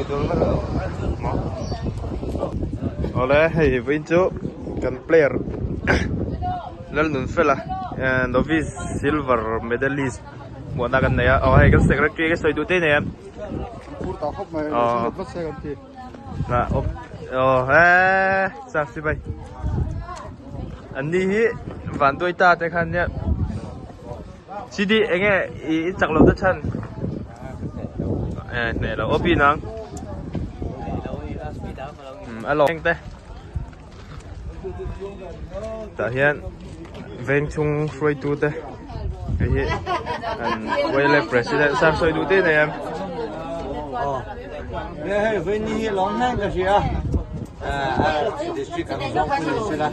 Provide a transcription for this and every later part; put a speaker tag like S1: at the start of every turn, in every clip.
S1: tur maw awle hei vawiin chu kan player Lalnunfela novice silver medalist hmuhna kan nei a aw hei kan secretary ka sawi duh te nei em aw aw he chak si bai an ni hi vanduai ta te khan nia CD enge i chak lo ta chhan eh hneh lo OP nang a lawng te tah hian veng chhung hruaitu te hei hi an wildlife president sir sawi duh te nei em
S2: hei vei ni hi lawng hleng ka hria district ang zawng pawh ni sela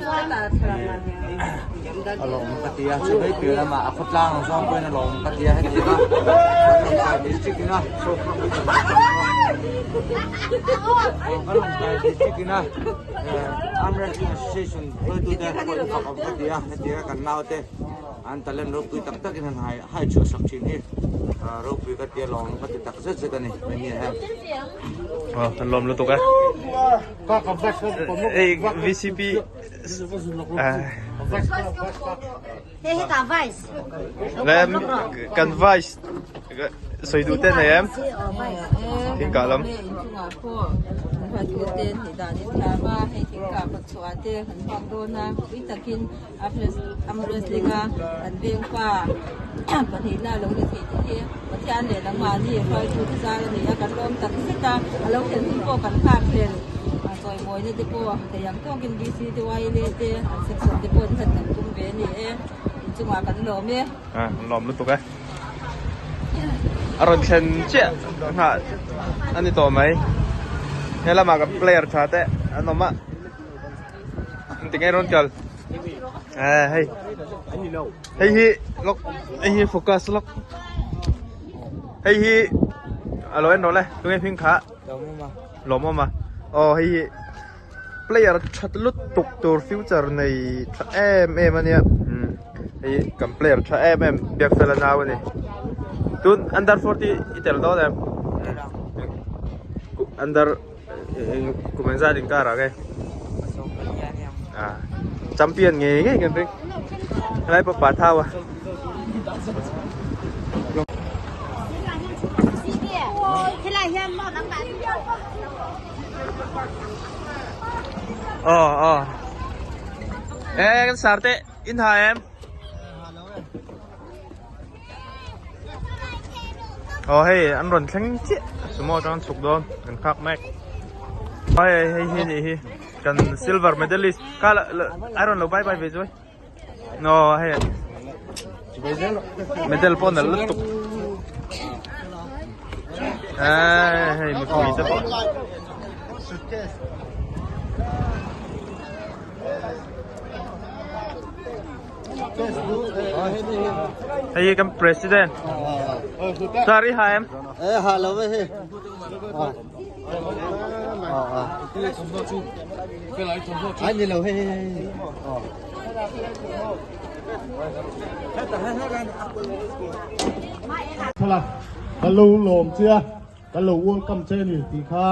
S2: a lawm ka ti a chu vei piah lamah a khawtlang ang zawng pawhin a lawm ka ti a heti a district ina kan district ina Arm Wrestling Association hruaitute pawh in fak awm ka ti a, hetianga kan naute an talent ropui tak takin han hai hai chhuah sak thin hi ropui ka ti a, lawm ka ti tak zet zet a ni mahni ah hian.
S1: Aw kan lawm lutuk e. Hei VCP
S3: Hei hetah vice.
S1: Lem kan vice sawi duh te nei em? Thingkah lam. A lawm lutuk e. A rawn thlen chiah nghah a ni tawh mai. He lamah kan player tha te an awm a. Engtin nge rawn kal? Eh hei. Hei hi lawk hei hi focus lawk. Hei hi a lo en rawh le. Tunge hming kha? Lawmawm a. Aw hei hi player that lutuk tur future nei tha em em a nia hei kan player tha em em Biakfela nau a ni tun under 40 i tel dawn em under kum engzat inkar ah nge ah champion ngei ngei kan ring helai pawh pa thau a. Ờ ờ. Ê kan sar te in ha em? Ờ hei an rawn thleng chiah sumo atang an chhuk dawn kan khak mek. Hei hei hi nih hi kan silver medalist kha a rawn lo bye bye ve chuai. No hei medal pawh nalh lutuk. Ê hei mipui te pawh. Hei hi kan president. Sir i ha em?
S2: Ê ha lo ve hei. Ai ni lo hei hei hei.
S4: Khala ka lo lawm che a, ka lo welcome che a ni tih kha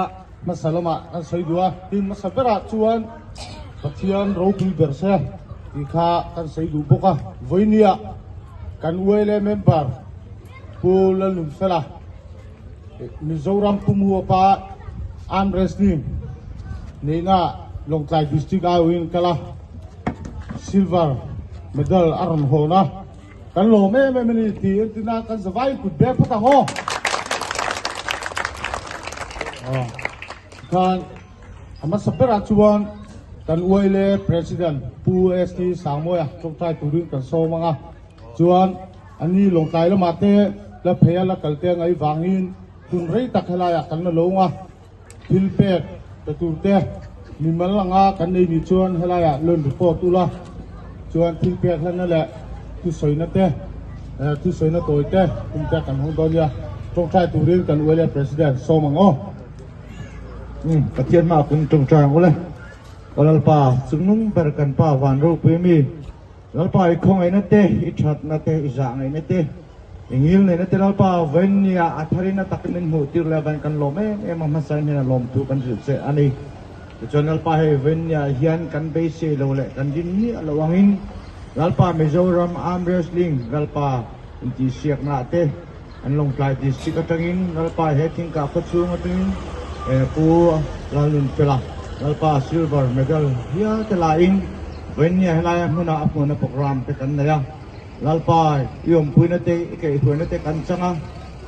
S4: hmasa lamah kan sawi duh a, tin hmasa berah chuan Pathian ropui ber se tih kha kan sawi duh bawk a, vawinia kan ULA member Pu Lalnunfela Mizoram Pumhuapa Arm Wrestling neihna Lawngtlai District aiawhin kal a, Silver medal a rawn hawn a, kan lawm em em a ni tih entina kan zavai kut bek phawt ang aw. Khan a hmasa berah chuan kan UILA President Pu ST Sangmawia tawngtai turin kan sawm ang a, chuan ani Lawngtlai lamah te la phei a la kal te angai vangin hun rei tak helaiah kan la lo ang a. Thil pek pe tur te mimal anga kan nei nih chuan helaiah loan report ula chuan thil pek hlanna leh thusawina te thusawina tawi te kum te kan hawng dawn nia. Tawngtai turin kan ULA President sawm ang aw.
S2: Umm Pathian hmaah kun tawngtai ang ule. Aw Lalpa, chungnung ber kan Pa van ropui mi, Lalpa i khawngaihna te, i thatna te, i zahngaihna te. I ngil neihna te Lalpa vawinia a tharin a takin min hmuh tir leh avangin kan lawm em em a, hmasain hian a lawmthu kan hrilh che a ni. Tichuan Lalpa hei vawinia hian kan beisei lo leh kan rin miah loh angin Lalpa Mizoram Arm Wrestling Lalpa intihsiakna ah te an Lawngtlai District atangin Lalpa he thingkah khawchhung atangin Pu Lalnunfela Lalpa Silver Medal hial te lain vawinia helaia hmuna a hmuhna programme te kan nei a. Lalpa, i awmpuina te, i kaihhruaina te kan chang a,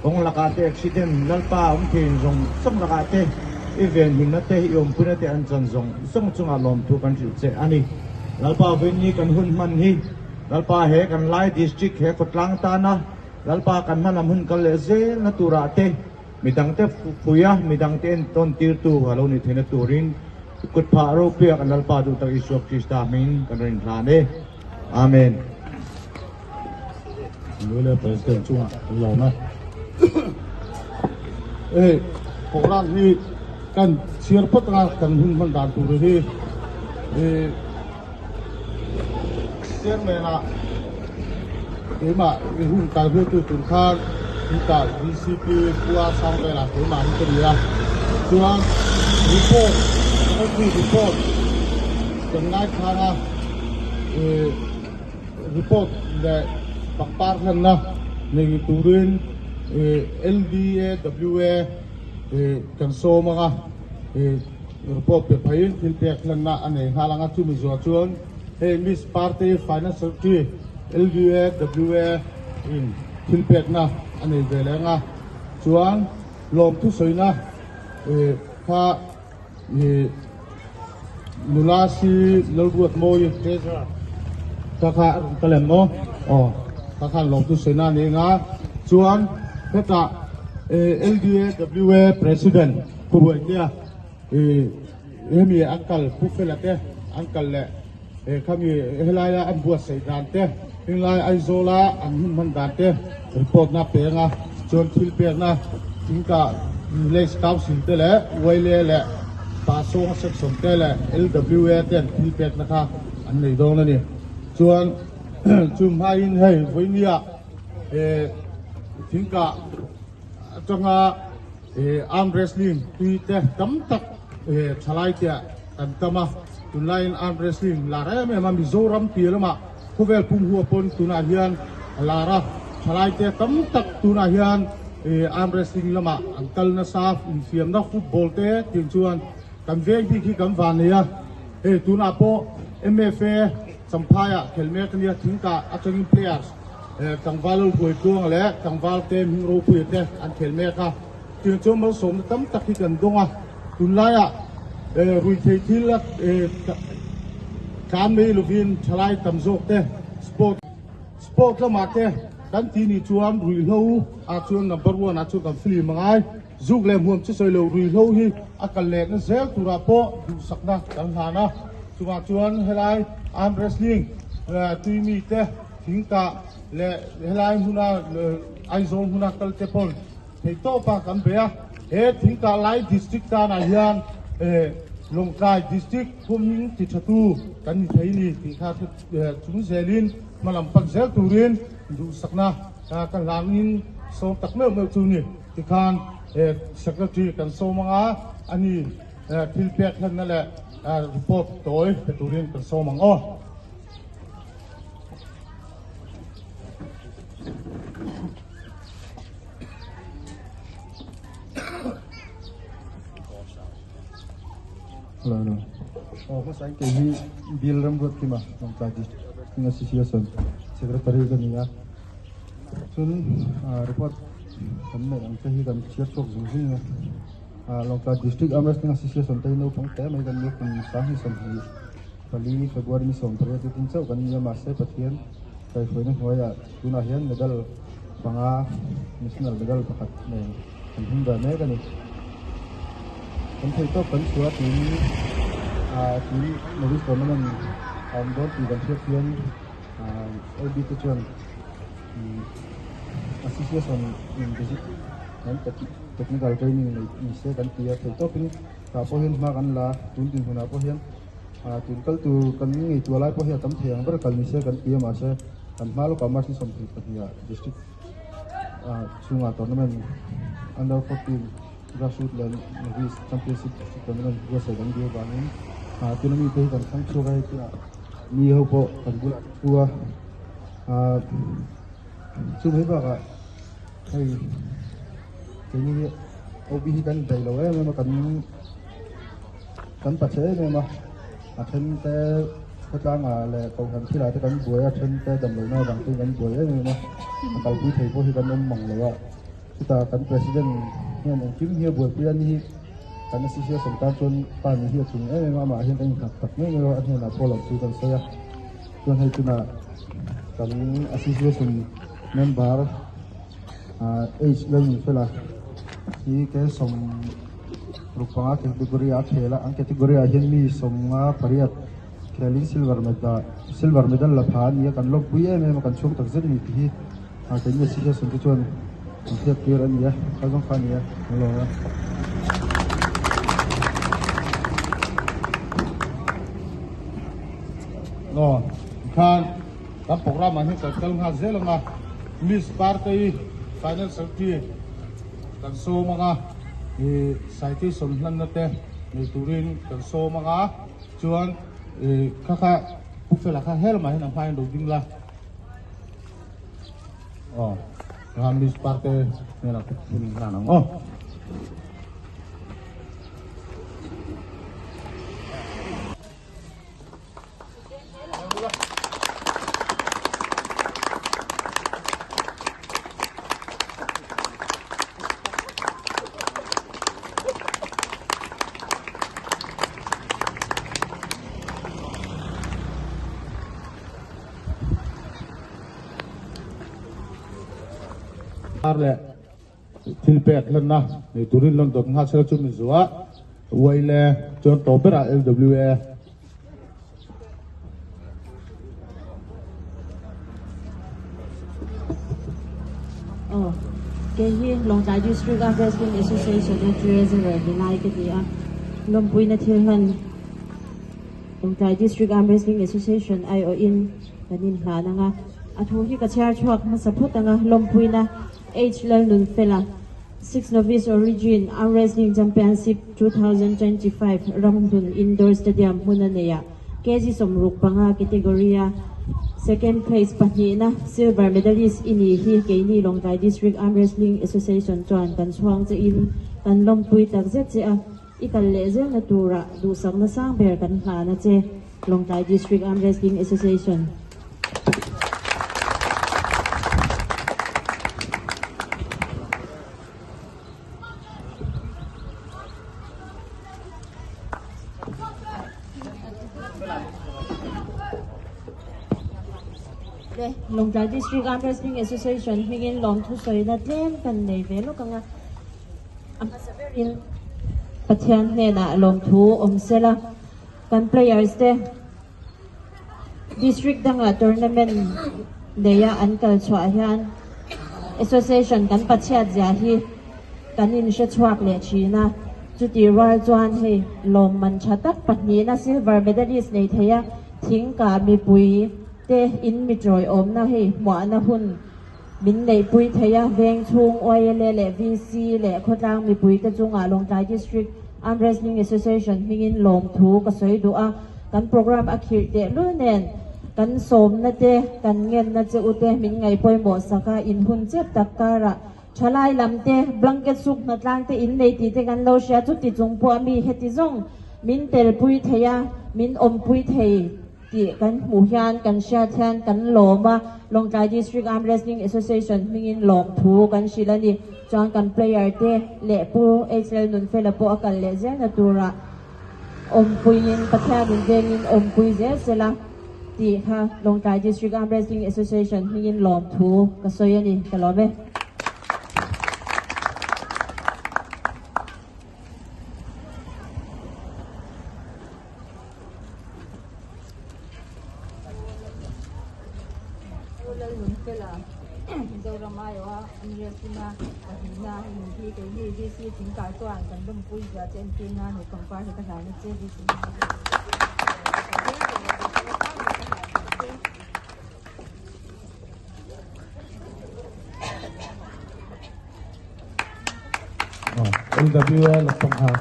S2: kawng lakah te accident, Lalpa awm theiin zawng zawng lakah te, i venhimna te, i awmpuina te an chan zawng zawng chungah lawmthu kan hrilh che a ni. Lalpa vawiin kan hun hman hi, Lalpa he kan Lai District he khawtlang tana Lalpa kan hmalam hun kal leh zelna turah te, midangte fuia midangte entawn tirtu a lo nih theihna turin i kut phah ropuia kan Lalpa duh tak Isua Krista hmingin kan rawn inhlan e. Amen.
S4: Lule President chungah kan lawm a. Hei program hi kan chhiar phawt anga kan hun hman dan tur hi Chairman ah keimah i hun kai hruaitu tur khan heta DCP Pua Sangvela keimah hi ka ni a. Chuan report secretary report kan ngaithlang a. Report leh pangpar hlanna nei turin LDAWA kan sawm ang a, report pe pheiin thil pek hlanna a nei nghal ang a, chumi zuah chuan hei Miss Party Finance Secretary LDAWA in thil pekna a nei ve leh ang a, chuan lawmthu sawina kha Nula si Lalruatmawi Treasurer kha kha a rawn kal em maw? Aw kha khan lawmtu sawi na ni eng a, chuan hetah LDAWA President Khuruaitea hemi an kal Pu Fela te an kal leh khami helaia an buatsaih dan te henglai Aizawla an hun hman dan te report na pe eng a, chuan thil pekna thingkah Village Council te leh YLA leh Pasawng Section te leh LWA ten thil pekna kha an nei dawn a ni. Chuan chu hmain hei vawinia thingkah atanga arm wrestling tui te tam tak thalai te kan tam a, tunlaiin arm wrestling lar em em a, Mizoram piah lamah Khawvel pum hua pawn tunah hian a lar a, thalaite tam tak tunah hian arm wrestling lamah an kal nasa, infiamna football te tih chuan kan veng bik hi kan van nei a, hei tunah pawh MFA Champhaiah khel mek a nia, thingkah atangin players tlangval Lalbuaitluanga leh tlangval te hming ropuia te an khel mek a, tiang chuan malsawmna tam tak hi kan dawng a, tunlaiah ruihtheih thil a Tlan mai lovin thalai tam zawk te sport sport lamah te kan tih nih chuan ruihhlo ah chuan number one ah chuan kan film a ngai. Zuk leh hmuam chu sawi lo ruihhlo hi a kal lehna zel turah pawh duhsakna kan hlan a. Chungah chuan helai arm wrestling tui mi te thingkah leh helai hmuna Aizawl hmuna kal te pawn Theihtawpa kan bei a, he Thingkah Lai District tanah hian Lawngtlai District khumhming ti thatu kan ni thei ni tih kha chung zelin hmalam pan zel turin duhsakna ka hlangin sawm tak meuh meuh chu ni. Tikhan Secretary kan sawm ang a, ani thil pek hlanna leh report tawi pe turin kan sawm ang aw.
S5: Hello hello. Aw hmasa in kei hi Bill Ramruatkima Lawngtlai District Wrestling Association Secretary ka ni a. Chun report kan neih ang te hi kan chhiar chhuak zung zung a. Lawngtlai District Arm Wrestling Association te hi naupang te mai kan nia kum 2024 February ni 18 tin chauh kan ni a mahse Pathian kaihhruaina hnuaiah tunah hian medal panga national medal pakhat nen kan hum ve mek a ni. Kan thei tawp kan chhuah tiin ah tui novice tournament a awm dawn tih kan hriat hian ah LB te chuan association in basic kan technical training nei ni se kan ti a thei tawpin tah pawh hian hma kan la tun dinhmunah pawh hian ah tun kal tur kan ngaihtuah lai pawh hi a tam thei ang ber kal ni se kan ti a mahse kan hma lawkah March ni 22 ah district. chhungah tournament under 14 grassroot leh novice championship district tournament buatsaih kan dil vangin tuna mite hi kan thlang chhuak a hei tunah mi ho pawh kan bulah an thu a chu mai bakah hei keini hi OB hi kan daih lo em em a kan kan pache em em a a then te khawtlangah leh kohhran thilah te kan buai a a then te damlohna avang te kan buai em em a a kalpui thei pawh hi kan awm mang lo a chutah kan president hian engkim hi a buaipui a ni hi kan association tan chuan pa ni hi a chung em em a amah hian kan innghat tak ngei ngei a a hnenah pawh loh chu kan sawi a chuan hei tunah kan association member ah H Lalnunfela hi ke 65 category a khel a an category ah hian mi 58 khelin silver medal silver medal la pha a ni a kan lawmpui em em a kan chhung tak zet a ni tih hi ah keini association te chuan an hriat tir a ni a kha zawng kha a ni a an lawm a.
S4: Aw tikhan kan program ah hian kan kal nghal zel ang a Miss Partei final secretary kan sawm ang a ih citation hlanna te nei turin kan sawm ang a chuan ih kha kha Pu Fela kha helamah hian a hmain lo ding la aw tikhan Miss Partei hnenah ka thun hlan ang aw. Leh thil pek hlanna nei turin lawn dawt nghal sela chu min zuah a, uai le chuan tawp berah LWA.
S6: Aw, kei hi Lawngtlai District a Wrestling Association a Treasurer ni lai ka ni a, lawmpuina thil hlan Lawngtlai District Arm Wrestling Association aiawhin kan inhlan ang a, a thu hi ka chhiar chhuak hmasa phawt ang a, lawmpuina H Lalnunfela Six Novice Origin Arm Wrestling Championship 2025 Ramhlun Indoor Stadium hmun a nei a, kg 65 category a second place pahnihna silver medalist i ni hi keini Lawngtlai District Arm Wrestling Association chuan kan chhuang che in kan lawmpui takzet che a, i kal leh zelna turah duhsakna sang ber kan hlan a che, Lawngtlai District Arm Wrestling Association. Lawngtlai District Arm Wrestling Association hmingin lawmthu sawina tlem kan nei ve lawk ang a, a hmasa berin Pathian hnenah lawmthu awm sela kan players te District dangah tournament neia an kal chhuah hian association kan pachhiat zia hi kan inhre chhuak leh thin a, chutih rual chuan hei lawmman tha tak pahnihna silver medalist nei thei a, thingkah mipui te in mi tawiawmna hei hmuahna hun min neihpui thei a, veng chhung YLA leh VC leh khawtlang mipui te chungah Lawngtlai District Arm Wrestling Association hmingin lawmthu ka sawi duh a, kan program a khirh tehlul nen kan sawmna te kan ngenna che u te min ngaih pawimawh sak a, in hun chep tak karah thalai lam te blanket suk hnatlang te in nei tih te kan lo hria chuti chung pawh a mi heti zawng min telpui thei a, min awmpui thei. Tih kan hmuh hian kan hriat hian kan lawm a, Lawngtlai District Arm Wrestling Association hmingin lawmthu kan hrilh a ni. Chuan kan player te leh Pu HL Nunfela pawh a kal leh zelna turah awmpuiin Pathianin vengin awmpui zel sela tih kha Lawngtlai District Arm Wrestling Association hmingin lawmthu ka sawi a ni. Ka lawm e.
S7: Lalnunfela Mizoram aiawha an riakin a pahnihna in hi keini VC thingkai chuan kan lawmpui zia che entir nan he pangpar hi ka hlan a che VC
S4: LWA Lapangha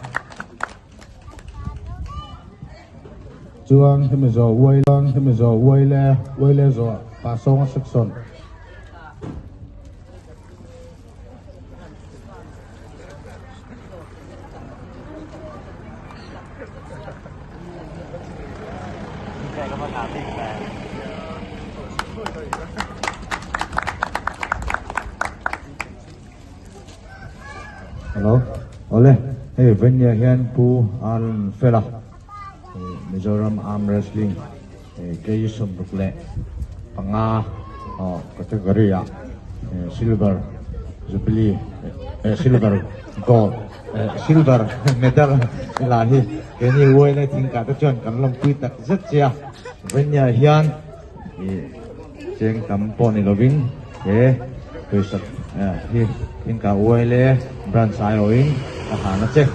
S4: chuan hemi zawh Wailan hemi zawh Waile Waile zawh Pasawnga section.
S2: Hello awle hei Venya hian Pu Arun Fela Mizoram Arm Wrestling kg 65 category ah silver jubilee silver gold silver medal la hi keini uaile thingkah te chuan kan lawmpui tak zet che a Venya hian ih cheng tam pawh ni lovin he pawisa hi thingkah uaile branch aiawhin a hlan a che.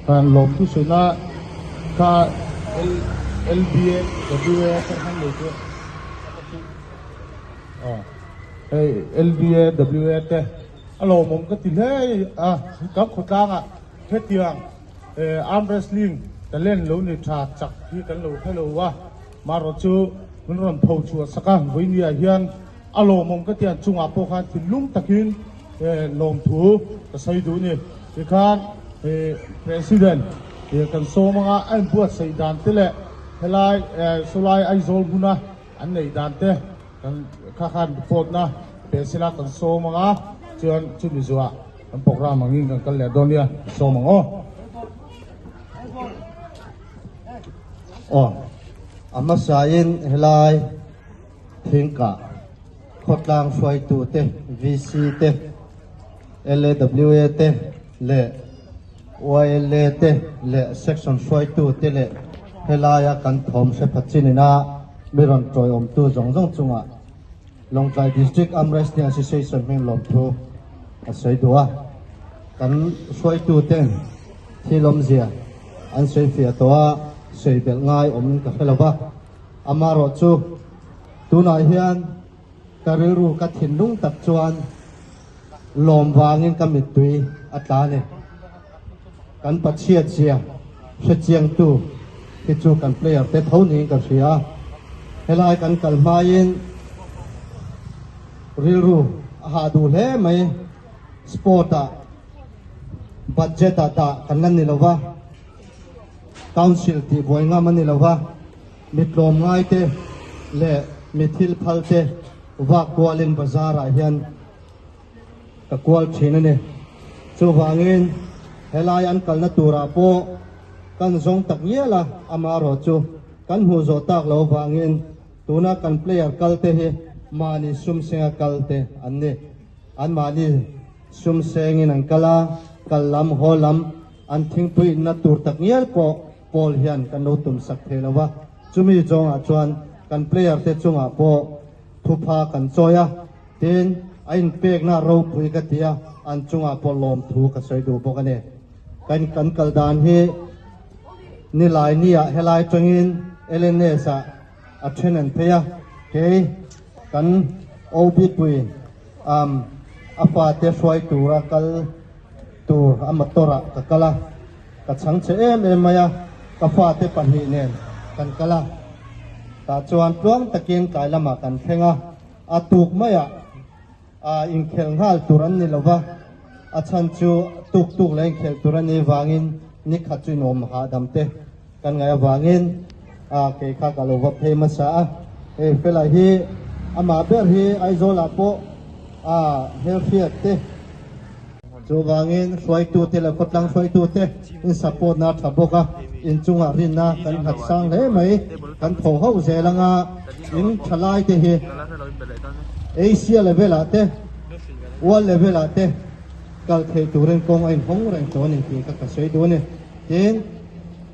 S4: Kan lawm thu sawi kha LBA WA atang khan lei chu hei LBA WA te a lawmawm ka ti hle a kan khawtlangah hetiang arm wrestling talent lo ni tha chak hi kan lo hre lo a marawh chu min rawn pho chhuah sak a vawinia hian a lawmawm ka ti ang chungah pawh khan thinlung takin lawmthu ka sawi duh a ni tikhan president kan sawm anga a inbuatsaih dan te leh helai sawlai Aizawl hmuna an neih dan te Kan kha khan report na pe sela kan sawm ang a, chuan chumi zuah kan program angin kan kal leh dawn nia, i sawm ang aw.
S5: Aw, a hmasain helai thingkah khawtlang hruaitute, VC te, LAWA te leh YLA te leh Section hruaitute leh helaia kan thawm hre pha chinina mi rawn tawiawmtu zawng zawng chungah Lawngtlai District Arm Wrestling Association hming lawmthu a sawi duh a. Kan hruaitute thil awmzia an sawi fiah tawh a, sawi belh ngai awmin ka hre lo va. Amaherawhchu tunah hian Ka rilru ka thinlung tak chuan lawm vangin ka mittui a tla a ni. Kan Pathian zia hrechiangtu hi chu kan player te tho niin ka hria a. Helai kan kal hmain rilru a hah duh hle mai. Sport ah budget ah dah kan la ni lova, council tih buai ngam a ni lova. Mi tlawmngai te leh mi thil phal te vak kualin bazar ah hian ka kual thin a ni. Chuvangin helai an kalna turah pawh kan zawng tak ngial a, amaherawhchu kan hmuh zawh tak lo vangin tuna kan player kal te hi mahni sum senga kal te an ni. An mahni sum sengin an kal a, kal lam haw lam an thingpui inna tur tak ngial pawh Pawl hian kan lo tum sak thei lo va, chumi zawngah chuan kan player te chungah pawh thupha kan chawi a, tin a inpekna ropui ka ti a, an chungah pawh lawmthu ka sawi duh bawk a ni. Kan kan kal dan hi nilai niah helai tangin LNS ah a then an phei a, kei kan OB pui um a fate hruai tura kal tur a motor ah ka kal a. Ka chhang che em em mai a, ka fate pahnih nen kan kal a, tah chuan tluang takin tlai lamah kan thleng a, a tuk maiah ah inkhel nghal tur an ni lova, a chhan chu tuk tuk leh inkhel tur a nih vangin ni khat chu inawm hahdam te kan ngaih avangin ah kei kha ka lo va phei hmasa a, hei fela hi amah ber hi Aizawlah pawh ah hmelhriat te. Chuvangin hruaitute leh khawtlang hruaitute in support na a tha bawk a, inchungah rinna kan nghat sang hle mai. Kan tho ho zel anga in thalai te hi Asia level ah te, World level ah te kal theih turin kawng a inhawng reng tawh a ni tih kha ka sawi duh a ni. Tin,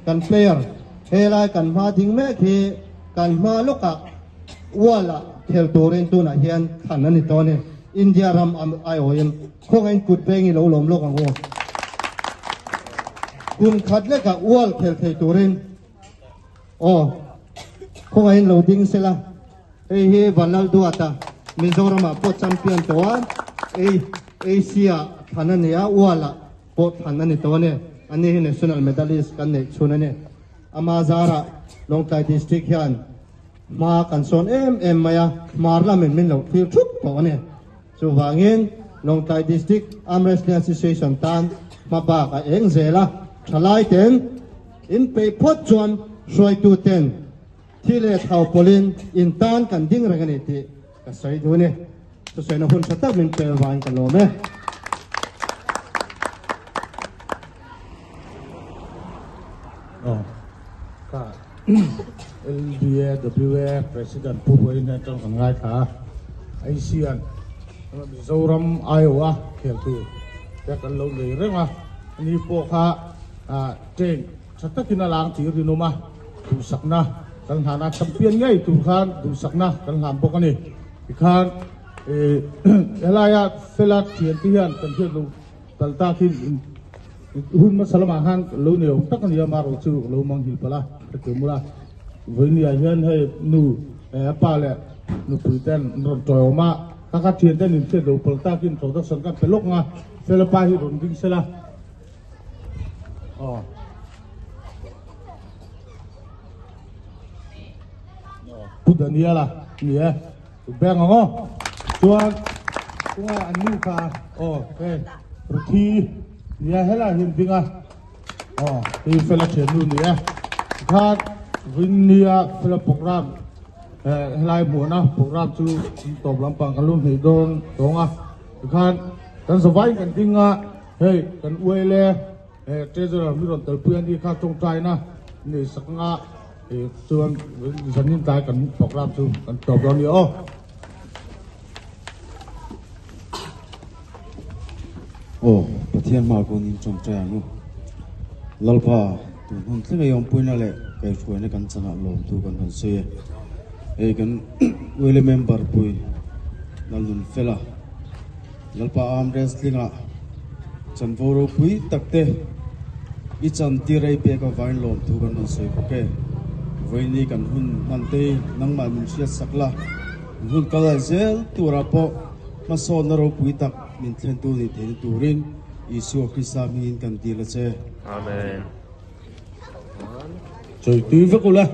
S5: kan player helai kan hma ding mek hi kan hma lawkah World ah khel turin tunah hian thlan a ni tawh a ni. India ram aiawhin khawngaihin kut beng i lo lawm lawk ang u. Kum khat lekah ual khel thei turin aw khawngaihin lo ding sela. Hei hi Vanlalduata Mizoramah pawh champion tawh a, Asia thlan a ni a, ualah pawh thlan a ni tawh a ni. Ani hi national medalist kan neih chhun a ni. Ama zarah Lawngtlai District hian hma kan sawn em em mai a, hmar lamin min lo thlir thup tawh a ni. Chuvangin Lawngtlai District Arm Wrestling Association tan hma bak a eng zel a, thalai ten inpeih phawt chuan hruaitu ten thi leh thau pawlhin in tan kan ding reng a ni tih ka sawi duh a ni. Thusawiina hun tha tak min pe avangin ka lawm e.
S4: Aw ka LBA WA President Pu Huain hian tang kan ngaithla a, Asian Mizoram aiawh a khel tur te kan lo nei reng a, ani pawh kha train tha takin a lang tih rinawm a, duhsakna kan hlan a, champion ngei tur khan duhsakna kan hlan bawk a ni. Tikhan helaia fela thiante hian kan hriat loh kal tak hi hun hmasa lamah khan lo nei awm tak a ni a, marawh chu lo mang hil palh a, ka ti mul a. Vawinia hian hei nu a pa leh nupui ten an rawn tawi awm a, ka ka thiante an inhriat loh palh takin introduction ka pe lawk ang a, fela pa hi rawn ding sela. Aw. Pu Daniela ni e. Beng ang aw. Chuan tunga an nu kha aw hei Ruthi ni a helai hi an ding a. Aw hei fela thian nu ni e. Tikhan Rinnia fela program helai hmuhna program chu tawp lampang kan lo hneih dawn tawng a. Tikhan kan zavai kan ding a hei kan uai le Treasurer mi rawn telpui a ni kha tawngtaina nei sak anga chuan zanin tlai kan program chu kan tawp dawn a ni aw.
S8: Aw Pathian hma kun in tawngtai ang u. Lalpa tun hun thleng ei awmpuina leh kaihhruaina kan chanah lawmtu kan rawn sawi e. Hei kan ULA member pui Lalnunfela. Lalpa Arm Wrestling ah chanvo ropui tak te i chan tir ei pek avangin lawmthu kan rawn sawi bawk e. Vawiini kan hun hman te hi nangmah min hriat sak la, min hun kal ai zel turah pawh hmasawnna ropui tak min thlentu ni theihna turin Isua Krista hmingin kan dil a che.
S1: Amen.
S4: Chawi tui vek ula.